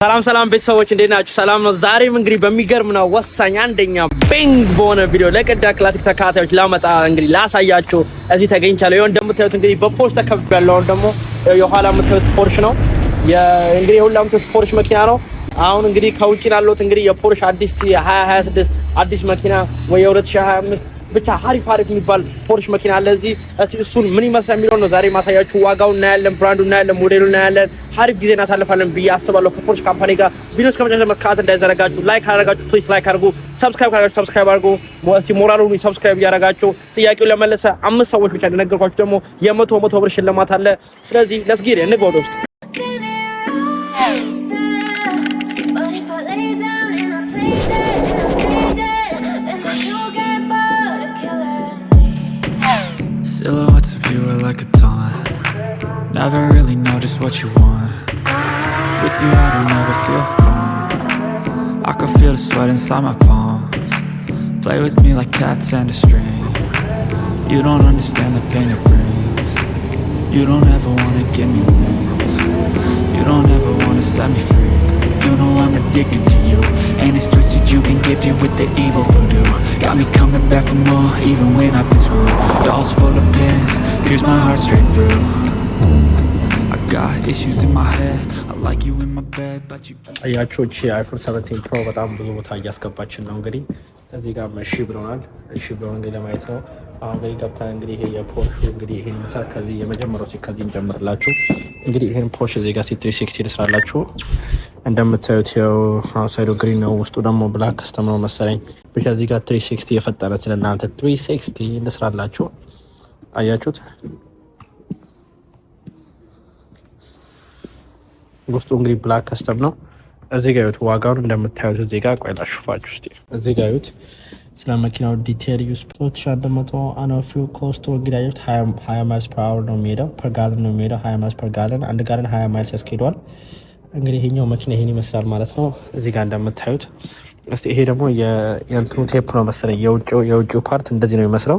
ሰላም ሰላም ቤተሰቦች፣ እንዴት ናችሁ? ሰላም ነው። ዛሬም እንግዲህ በሚገርም ነው ወሳኝ አንደኛ bang በሆነ ቪዲዮ ለቅዳ ክላሲክ ተከታታዮች ላመጣ እንግዲህ ላሳያችሁ እዚህ ተገኝቻለሁ። ይኸው እንደምታዩት እንግዲህ በፖርሽ ተከብቤያለሁ። አሁን ደግሞ የኋላ የምታዩት ፖርሽ ነው። እንግዲህ የሁላ የምታዩት ፖርሽ መኪና ነው። አሁን እንግዲህ ከውጭ ላሉት እንግዲህ የፖርሽ አዲስ 2026 አዲስ መኪና ወይ የ2025 ብቻ አሪፍ አሪፍ የሚባል ፖርሽ መኪና አለ እዚህ። እስቲ እሱን ምን ይመስላል የሚለውን ነው ዛሬ ማሳያችሁ። ዋጋው እናያለን፣ brand ኡ እናያለን፣ ሞዴሉ እናያለን። አሪፍ ጊዜ እናሳልፋለን ብዬ አስባለሁ ከፖርሽ company ጋር። ቪዲዮ እስከ መጨረሻ መከታተል እንዳይዘነጋችሁ። Like ካደረጋችሁ please like አድርጉ። Subscribe ካደረጋችሁ subscribe አድርጉ። እስቲ ሞራሉን subscribe እያደረጋችሁ ጥያቄውን ለመለሰ አምስት ሰዎች ብቻ እንደነገርኳችሁ ደግሞ የ100 100 ብር ሽልማት አለ። ስለዚህ let's get it፣ እንግባ ወደ ውስጥ። But if I lay down and I play dead and I stay dead, then you'll get bored of killing me. Silhouettes of you are like a taunt. Never really know just what you want. With you, I don't ever feel calm. I can feel the sweat inside my palms. Play with me like cats and a string. You don't understand the pain it brings. You don't ever wanna give me wings. You don't ever wanna set me free. You know I'm addicted to you, and it's twisted. You've been gifted with the evil voodoo. Got me coming back for more, even when I've been screwed. Dolls full of pins, pierce my heart straight through. I got issues in my head. I like you in my bed, but you keep አያችሁ፣ እቺ iPhone 17 Pro በጣም ብዙ ቦታ እያስገባችን ነው። እንግዲህ እዚህ ጋር እሺ ብሎናል። እሺ ብሎ እንግዲህ ለማየት ነው። አሁን እንግዲህ ገብተን እንግዲህ ይሄ የፖርሹ እንግዲህ ይሄን ይመስላል። ከዚህ የመጀመሪያው ከዚህ እንጀምርላችሁ። እንግዲህ ይሄን ፖርሽ እዚህ ጋር 360 ልስራላችሁ። እንደምታዩት ያው front side ኡ green ነው፣ ውስጡ ደግሞ black custom ነው መሰለኝ። ብቻ እዚህ ጋር 360 የፈጠረች ለእናንተ 360 ልስራላችሁ። አያችሁት? ውስጡ እንግዲህ black custom ነው። እዚህ ጋር ዋጋውን እንደምታዩት እዚህ ጋር፣ ቆይ ላሹፋችሁ እስኪ። እዚህ ጋር እዩት ስለ መኪናው detail use 2100 annual fuel cost ኡ እንግዲህ አየሁት፣ 20 miles per hour ነው የሚሄደው፣ per gallon ነው የሚሄደው። 20 miles per gallon፣ አንድ ጋለን 20 miles ያስኬደዋል። እንግዲህ ይሄኛው መኪና ይሄን ይመስላል ማለት ነው። እዚህ ጋር እንደምታዩት እስቲ ይሄ ደግሞ የእንትኑ ቴፕ ነው መሰለኝ፣ የውጭው part እንደዚህ ነው የሚመስለው።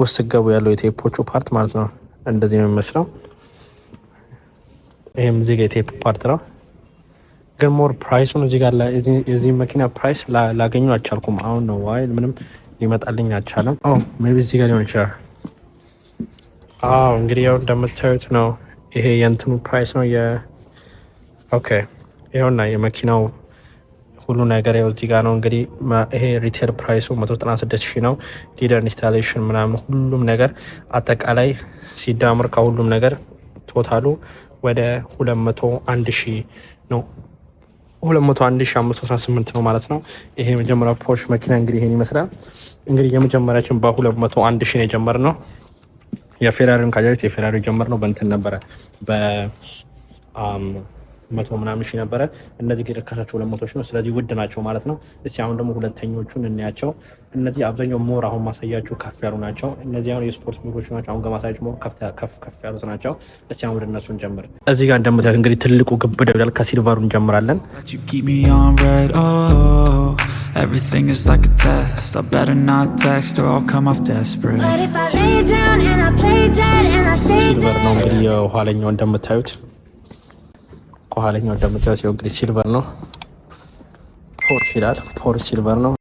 ውስጥ ስገቡ ያለው የቴፖቹ part ማለት ነው እንደዚህ ነው የሚመስለው። ይሄም እዚህ ጋር የ tape part ነው። ግን more price ኡን እዚህ ጋር የዚህ መኪና price ላገኙ አልቻልኩም። አሁን ነው ዋይ ምንም ሊመጣልኝ አልቻለም። Oh, maybe እዚህ ጋር ሊሆን ይችላል። አዎ፣ እንግዲህ ያው እንደምታዩት ነው። ይሄ የእንትኑ price ነው። Okay፣ ይኸውና የመኪናው ሁሉ ነገር ያው እዚህ ጋር ነው። እንግዲህ ይሄ retail price ኡ 196 ሺህ ነው። Dealer installation ምናምን ሁሉም ነገር አጠቃላይ ሲዳምር ከሁሉም ነገር total ኡ ወደ 201 ሺህ ነው። 201,518 ነው ማለት ነው። ይሄ የመጀመሪያው ፖርሽ መኪና እንግዲህ ይሄን ይመስላል። እንግዲህ የመጀመሪያችን በ201 ሺህ ነው የጀመርነው። የፌራሪውን ካያችሁት የፌራሪው የጀመርነው በእንትን ነበረ፣ በመቶ ምናምን ሺህ ነበረ። እነዚህ ግን ርካሻቸው 200 ሺህ ነው። ስለዚህ ውድ ናቸው ማለት ነው። እስኪ አሁን ደግሞ ሁለተኞቹን እንያቸው። እነዚህ አብዛኛው more አሁን ማሳያችሁ ከፍ ያሉ ናቸው። እነዚህ አሁን የስፖርት ሞዶች ናቸው። አሁን ከማሳያችሁ more ከፍ ከፍ ያሉት ናቸው። እስኪ አሁን ወደ እነሱ እንጀምር። እዚህ ጋር እንደምታዩት እንግዲህ ትልቁ ግብድ ይላል። ከ silver ኡ እንጀምራለን። But you keep me on read. Oh, everything is like a test. I better not text or I'll come off desperate. But if I lay down and I play dead and I stay Silver ነው dead, እንግዲህ የኋለኛው እንደምታዩት፣ ከኋለኛው እንደምታዩት ይኸው እንግዲህ silver ነው። ፖርሽ ይላል። ፖርሽ silver ነው።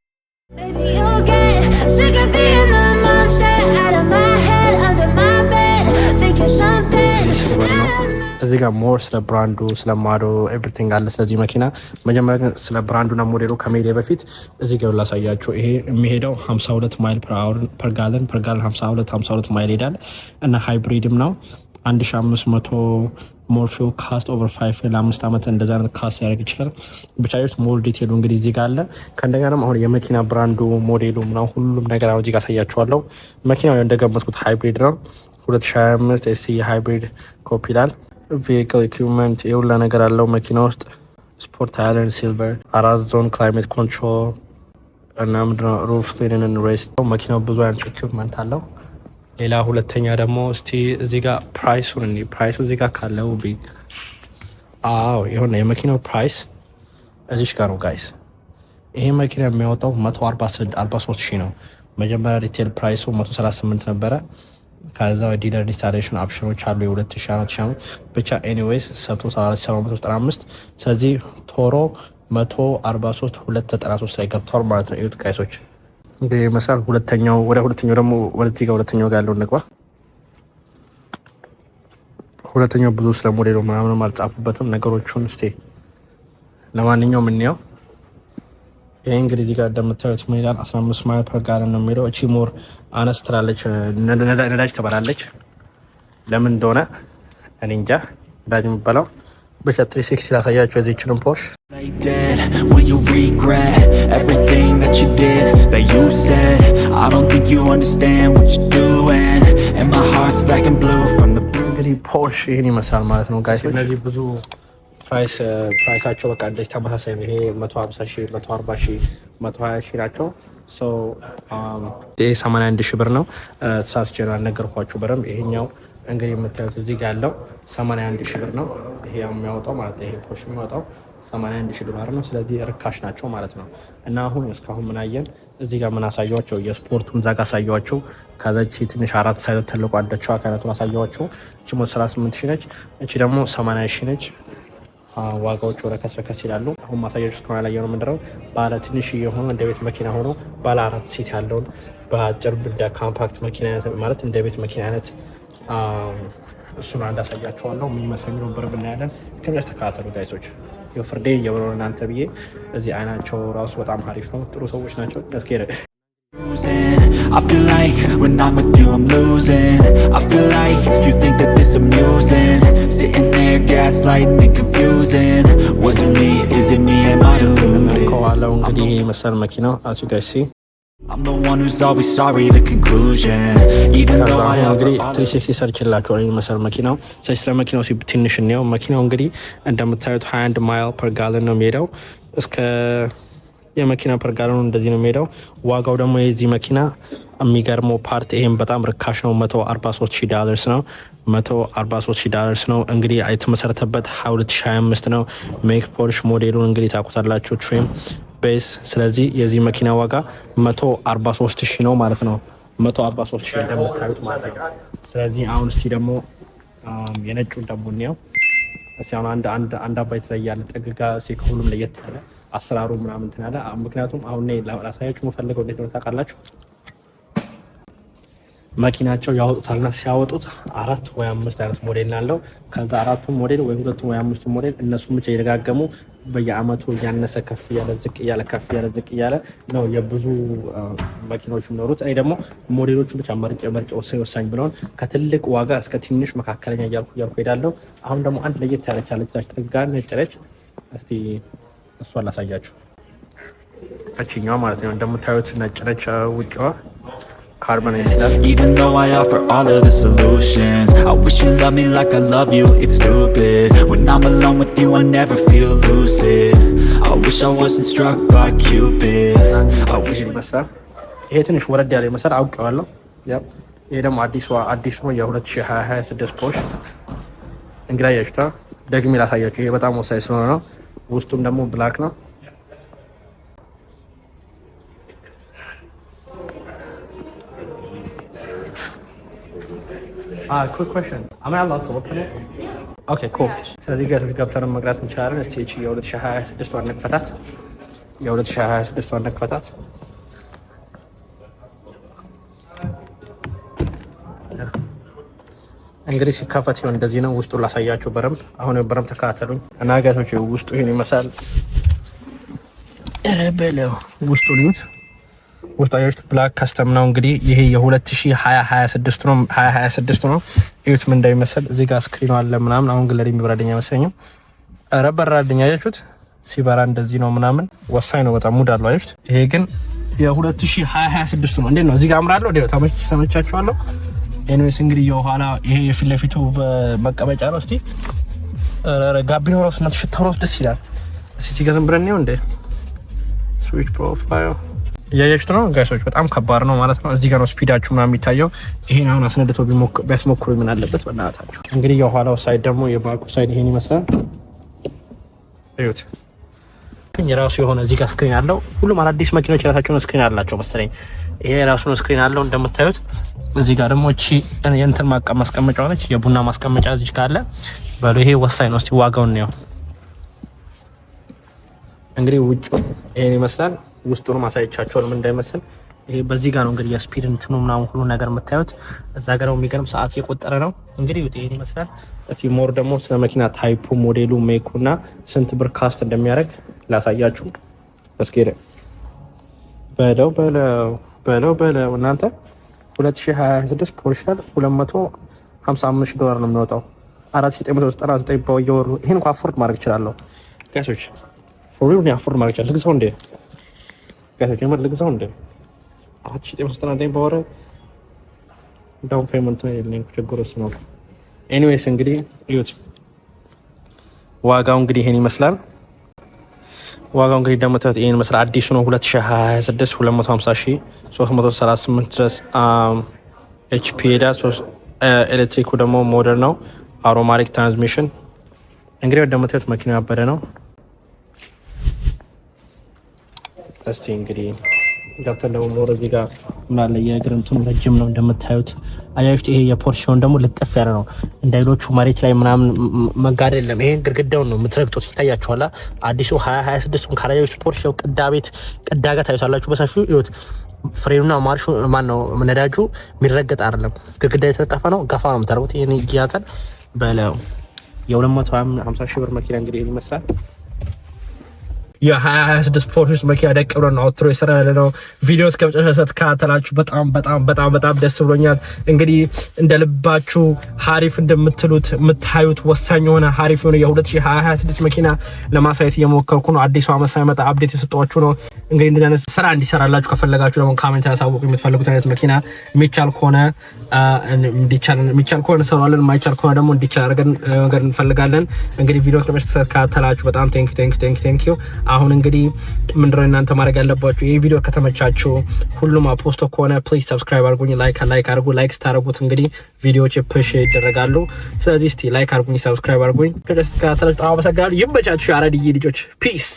Baby, you'll get sick of being the monster out of my head, under my bed, thinking something Silver ነው። out of my እዚህ ጋር more ስለ brand ኡ፣ ስለ ሞዴሉ everything አለ ስለዚህ መኪና። መጀመሪያ ግን ስለ brand ኡና ሞዴሉ ከመሄዴ በፊት እዚህ ጋር ላሳያችሁ። ይሄ የሚሄደው 52 mile per hour per gallon 52 52 ማይል ይሄዳል እና hybrid ም ነው። 1500 more fuel cost over 5 ለ5 ዓመት እንደዛ አይነት cost ያደርግ ይችላል። ብቻ more detail ኡ እንግዲህ እዚህ ጋር አለ። ከእንደገና ደግሞ አሁን የመኪና brand ኡ፣ ሞዴሉ ምናምን ሁሉም ነገር አሁን እዚህ ጋር አሳያችኋለሁ። መኪናው እንደገመትኩት hybrid ነው። 2025 SE hybrid coupe ይላል። Vehicle equipment የሁላ ነገር አለው መኪና ውስጥ። Sport Island silver፣ አራት zone climate control እና ምንድነው roof linen rest። መኪናው ብዙ አይነት equipment አለው። ሌላ ሁለተኛ ደግሞ እስቲ እዚህ ጋር price ኡን እኔ price ኡ እዚህ ጋር ካለው አዎ የሆነ የመኪናው price እዚሽ ጋር ነው guys። ይሄ መኪና የሚያወጣው 143 ሺህ ነው። መጀመሪያ retail price ኡ 138 ነበረ። ከዛ dealer installation option ኖች አሉ የ2004 ብቻ anyways subtotal 4795። ስለዚህ ቶሮ 143 293 ላይ ገብቷል ማለት ነው። እዩት guys ኦች፣ እንግዲህ ይመስላል። ሁለተኛው ወደ ሁለተኛው ደግሞ ወደዚህ ጋር ሁለተኛው ጋር ያለውን እንግባ። ሁለተኛው ብዙ ስለ ሞዴሉ ምናምንም አልጻፉበትም ነገሮቹን። እስቲ ለማንኛውም እንየው። ይሄ እንግዲህ እዚህ ጋር እንደምታዩት ምን ይላል? 15 mile per gallon ነው የሚለው። እቺ more አነስ ትላለች፣ ነዳጅ ትበላለች። ለምን እንደሆነ እኔ እንጃ። ነዳጅ የሚበላው ብቻ 360 ላሳያቸው የዚችንም ፖርሽ። Play dead, will you regret everything that you did, that you said? I don't think you understand what you're doing. And my heart's black and blue from the bruise. እንግዲህ ፖርሽ ይህን ይመስላል ማለት ነው guys። እነዚህ ብዙ price ኣቸው በቃ እንደዚህ ተመሳሳይ ነው። ይሄ 150 ሺህ፣ 140 ሺህ፣ 120 ሺህ ናቸው። ይሄ 81 ሺህ ብር ነው። ተሳስቼ ነው ያልነገርኳችሁ በደንብ። ይሄኛው እንግዲህ የምታዩት እዚህ ጋር ያለው 81 ሺህ ብር ነው። ይሄ የሚያወጣው ማለት ነው። ይሄ ፖርሽ የሚያወጣው 81 ሺህ ዶላር ነው። ስለዚህ ርካሽ ናቸው ማለት ነው። እና አሁን እስካሁን ምን አየን? እዚህ ጋር ምን አሳየኋቸው? የስፖርቱን እዛ ጋር አሳየኋቸው። ከዛች ትንሽ አራት size ትልቋ አለችው አካነቱን አሳየኋቸው። እቺ 38 ሺህ ነች። እቺ ደግሞ 80 ሺህ ነች። ዋጋዎች ወደ ከስ ረከስ ይላሉ። አሁን ማሳያችሁ እስከሆነ ያላየነው ምንድነው ባለ ትንሽ የሆነ እንደ ቤት መኪና ሆኖ ባለ አራት seat ያለውን በአጭር እንደ compact መኪና አይነት ማለት እንደ ቤት መኪና አይነት እሱን አንድ አሳያቸዋለሁ። ምን ይመስል የሚለውን በደንብ እናያለን። ከዚያ ተከታተሉ guys ኦች። የፍርዴ እየበሮ እናንተ ብዬ እዚህ አይናቸው ራሱ በጣም አሪፍ ነው። ጥሩ ሰዎች ናቸው። Let's get it. I feel like when I'm with you I'm losing. I feel like you think that this amusing. Sitting there gaslighting and confusing. Was it me, is it me, am I deluded? ከኋላው እንግዲህ ይሄ ይመስላል መኪናው as you guys see. I'm the one who's always sorry, the conclusion. Even though I offer እንግዲህ all 360 ሰርችላቸዋል ይመስላል መኪናው። ስለዚህ ስለ መኪናው ትንሽ እንየው። መኪናው እንግዲህ እንደምታዩት 21 mile per gallon ነው የሚሄደው፣ እስከ የመኪና per gallon ኑ እንደዚህ ነው የሚሄደው። ዋጋው ደግሞ የዚህ መኪና የሚገርመው part ይሄም በጣም ርካሽ ነው። 143 ሺህ ዳለርስ ነው። 143 ሺህ ዳለርስ ነው። እንግዲህ የተመሰረተበት 2025 ነው። Make ፖርሽ ሞዴሉን እንግዲህ ታውቁታላችሁ፣ trim base። ስለዚህ የዚህ መኪና ዋጋ 143 ሺህ ነው ማለት ነው። 143 ሺህ እንደምታዩት ማለት ነው። ስለዚህ አሁን እስቲ ደግሞ የነጩን ደግሞ እንየው። እስቲ አሁን አንድ አንድ አንድ አባይት ላይ ያለ ጥግ ጋር እስቲ ከሁሉም ለየት ያለ አሰራሩ ምናምን እንትን ያለ፣ ምክንያቱም አሁን እኔ ላሳያችሁ የምፈልገው እንዴት ነው ታውቃላችሁ? መኪናቸው ያወጡታልና ሲያወጡት አራት ወይ አምስት አይነት ሞዴል አለው። ከዛ አራቱን ሞዴል ወይ ሁለቱን ወይ አምስቱ ሞዴል እነሱን ብቻ እየደጋገሙ በየአመቱ እያነሰ ከፍ እያለ ዝቅ እያለ ከፍ እያለ ዝቅ እያለ ነው የብዙ መኪኖች የሚኖሩት። እኔ ደግሞ ሞዴሎቹ ብቻ መርጬ መርጬ ወሳኝ ወሳኝ ብለውን ከትልቅ ዋጋ እስከ ትንሽ መካከለኛ እያልኩ እያልኩ ሄዳለሁ። አሁን ደግሞ አንድ ለየት ያለች ያለች ጥጋ ነጭ ነች። እስቲ እሷን ላሳያችሁ። እችኛዋ ማለት ነው። እንደምታዩት ነጭ ነች ውጭዋ ካርበን ይላል። Even though I offer all of the solutions, I wish you loved me like I love you, it's stupid. When I'm alone with you I never feel lucid. I wish I wasn't struck by Cupid. I wish ይመስላል። ይሄ ትንሽ ወረድ ያለ ይመስላል፣ አውቄዋለሁ። ያው ይሄ ደግሞ አዲሱ አዲሱ ነው የ2026 ፖርሽ። እንግዲህ አያችሁታ፣ ደግሜ ላሳያችሁ። ይሄ በጣም ወሳኝ ስለሆነ ነው። ውስጡም ደግሞ black ነው። Quick question. Am I allowed to open it? Okay, cool. ስለዚህ guys ኦች ገብተን መቅዳት እንችላለን። እስቲ እቺ የ2026 ዋን ንክፈታት። የ2026 ዋን ንክፈታት። እንግዲህ ሲከፈት ይሆን እንደዚህ ነው። ውስጡን ላሳያችሁ በደንብ፣ አሁን በደንብ ተከታተሉኝ እና guys ኦች ውስጡ ይሄን ይመስላል። ኧረ በለው፣ ውስጡ ልዩት። ውስጡ አያችሁት black custom ነው። እንግዲህ ይሄ የ2026 ነው፣ 2026 ነው። እዩት ምን እንደሚመስል፣ እዚህ ጋር screen ኑ አለ ምናምን። አሁን ግን ለኔ የሚበራልኝ አይመስለኝም። ኧረ በራልኝ። አያችሁት ሲበራ እንደዚህ ነው ምናምን። ወሳኝ ነው በጣም፣ mood አለው። አያችሁት። ይሄ ግን የ2026 ነው። እንዴት ነው? እዚህ ጋር አምራለሁ። እንዴት ነው? ተመቻችኋለሁ? Anyways እንግዲህ የኋላ ይሄ የፊት ለፊቱ መቀመጫ ነው። እስቲ ኧረ ጋቢናው ራሱ እና ሽታው ራሱ ደስ ይላል። እስቲ እዚህ ጋር ዝም ብለን ነው እንዴ switch profile እያያችሁት ነው guys ኦች፣ በጣም ከባድ ነው ማለት ነው። እዚህ ጋር ነው speed ኣችሁ ምናምን የሚታየው። ይሄን አሁን አስነድተው ቢያስሞክሩ ምን አለበት በእናታችሁ። እንግዲህ የኋላው side ደግሞ የ back ኡ side ይሄን ይመስላል። እዩት። የራሱ የሆነ እዚህ ጋር screen አለው። ሁሉም አዳዲስ መኪኖች የራሳቸውን screen አላቸው መሰለኝ። ይሄ የራሱን screen አለው እንደምታዩት። እዚህ ጋር ደግሞ እቺ የእንትን ማስቀመጫ ሆነች፣ የቡና ማስቀመጫ እዚህ ካለ በሉ። ይሄ ወሳኝ ነው። እስቲ ዋጋውን ነው። እንግዲህ ውጭ ይሄን ይመስላል። ውስጡንም አሳይቻቸዋል ምን እንዳይመስል። ይሄ በዚህ ጋር ነው እንግዲህ የ speed እንትኑ ምናምን ሁሉ ነገር የምታዩት። እዛ ጋር ደግሞ የሚገርም ሰዓት እየቆጠረ ነው። እንግዲህ ይሄን ይመስላል። እስቲ more ደግሞ ስለ መኪና type ኡ፣ ሞዴሉ፣ make ኡ እና ስንት ብር cost እንደሚያደርግ ላሳያችሁ። እስኪ በለው በለው በለው በለው እናንተ፣ 2026 ፖርሻ 255 ዶላር ነው የሚወጣው፣ 4999 በየወሩ። ይሄን እንኳ afford ማድረግ እችላለሁ guys ኦች፣ for real afford ማድረግ እችላለሁ። ልግዛው እንዴ guys ኦች? የምር ልግዛው እንዴ? 4999 በወር down payment ነው የለኝም። ችግሩ እሱ ነው። Anyways እንግዲህ እዩት። ዋጋው እንግዲህ ይሄን ይመስላል። ዋጋው እንግዲህ እንደምታዩት ይሄን ይመስላል። አዲሱ ነው፣ 2026፣ 250 ሺህ፣ 338 ድረስ HP ሄዳ፣ ኤሌክትሪኩ ደግሞ ሞደር ነው። Automatic transmission። እንግዲህ እንደምታዩት መኪናው ያበደ ነው። እስቲ እንግዲህ ገብተን ደግሞ more እዚህ ጋር ምን አለ? የእግር እንትኑ ረጅም ነው እንደምታዩት። አያችሁት? ይሄ የፖርሼውን ደግሞ ልጥፍ ያለ ነው። እንደ ሌሎቹ መሬት ላይ ምናምን መጋደል የለም። ይሄን ግድግዳውን ነው የምትረግጡት። ይታያችኋል። አዲሱ 2026 ካላያችሁት ፖርሼው ቅዳ ቤት ቅዳ ጋር ታዩታላችሁ በሰፊው። ይኸውት፣ ፍሬኑና ማርሹ ማን ነው ነዳጁ የሚረገጥ አይደለም። ግድግዳ የተለጠፈ ነው። ገፋ ነው የምታደርጉት። ይሄን ይያዛል በለው። የ250 ሺህ ብር መኪና እንግዲህ ይመስላል። የ2026 ፖርሽ መኪና ደቅ ብለን ነው outro የሰራ ያለ ነው። ቪዲዮ እስከ መጨረሻ ስለተከታተላችሁ በጣም በጣም በጣም በጣም ደስ ብሎኛል። እንግዲህ እንደ ልባችሁ ሀሪፍ እንደምትሉት የምታዩት ወሳኝ የሆነ ሀሪፍ የሆነ የ2026 መኪና ለማሳየት እየሞከርኩ ነው። አዲሱ አመት ሳይመጣ update የሰጧችሁ ነው። እንግዲህ እንደዚህ አይነት ስራ እንዲሰራላችሁ ከፈለጋችሁ ደግሞ comment ያሳውቁ። የምትፈልጉት አይነት መኪና የሚቻል ከሆነ እንሰራዋለን፣ የማይቻል ከሆነ ደግሞ እንዲቻል አድርገን ነገር እንፈልጋለን። እንግዲህ ቪዲዮ ስለተከታተላችሁ በጣም thank you, thank you, thank you, thank you። አሁን እንግዲህ ምንድነው እናንተ ማድረግ ያለባችሁ? ይህ ቪዲዮ ከተመቻችሁ፣ ሁሉም አፖስቶ ከሆነ please subscribe አድርጉኝ፣ like like አድርጉ። Like ስታደርጉት እንግዲህ ቪዲዮዎች push ይደረጋሉ። ስለዚህ እስቲ like አድርጉኝ፣ subscribe አድርጉኝ። ስለተከታተላችሁ በጣም አመሰግናለሁ። ይመቻችሁ የአረድዬ ልጆች። Peace.